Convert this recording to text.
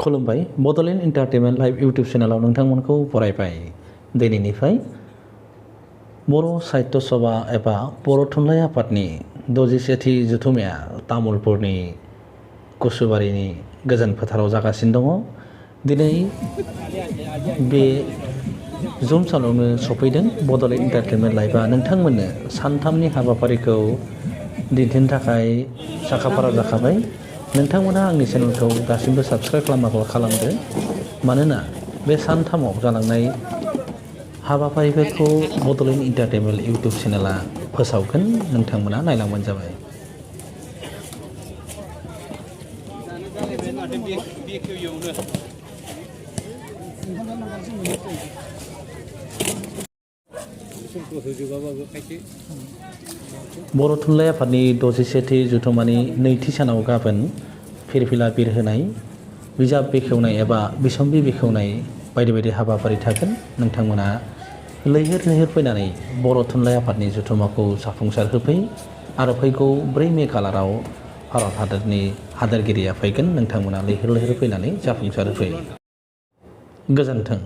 खुलुमबाय Bodoland entertainment live YouTube चेनेलाव नोंथांमोनखौ बरायबाय। दिनैनिफ्राय बर' साहित्य सभा एबा बर' थुनलाइ आफादनि 61थि जथुम्माया तामुलपुरनि कुसुबारिनि गोजोन फोथाराव जागासिनो दङ। दिनै बे जुम सानावनो सफैदों बड'लेण्ड एन्टारटेनमेन्ट लाइभआ नोंथांमोननो सानथामनि हाबाफारिखौ दिन्थिनो थाखाय साखाफारा जाखाबाय। नोंथांमोना आंनि चेनेलखौ दासिमबो साबस्क्राइब खालामाखै खालामदो, मानोना बे सानथामाव जालांनाय हाबाफारिफोरखौ बड'लेण्ड एन्टारटेनमेन्ट इउटुब चेनेला फोसावगोन। नोंथांमोना नायलांबानो जाबाय। बर' थुनलाइ आफादनि 61थि जथुम्मानि नैथि सानाव गाबोन फिरफिला बिरहोनाय, बिजाब बेखेवनाय एबा बिसम्बि बेखेवनाय बायदि बायदि हाबाफारि थागोन। नोंथांमोना लैहोर लैहोर फैनानै बर' थुनलाइ आफादनि जथुम्माखौ जाफुंसार होफै आरो फैगौ 4 मे खालाराव भारत हादरनि हादोरगिरिया फैगोन। नोंथांमोना लैहोर लैहोर फैनानै जाफुंसार होफै। गोजोन्थों।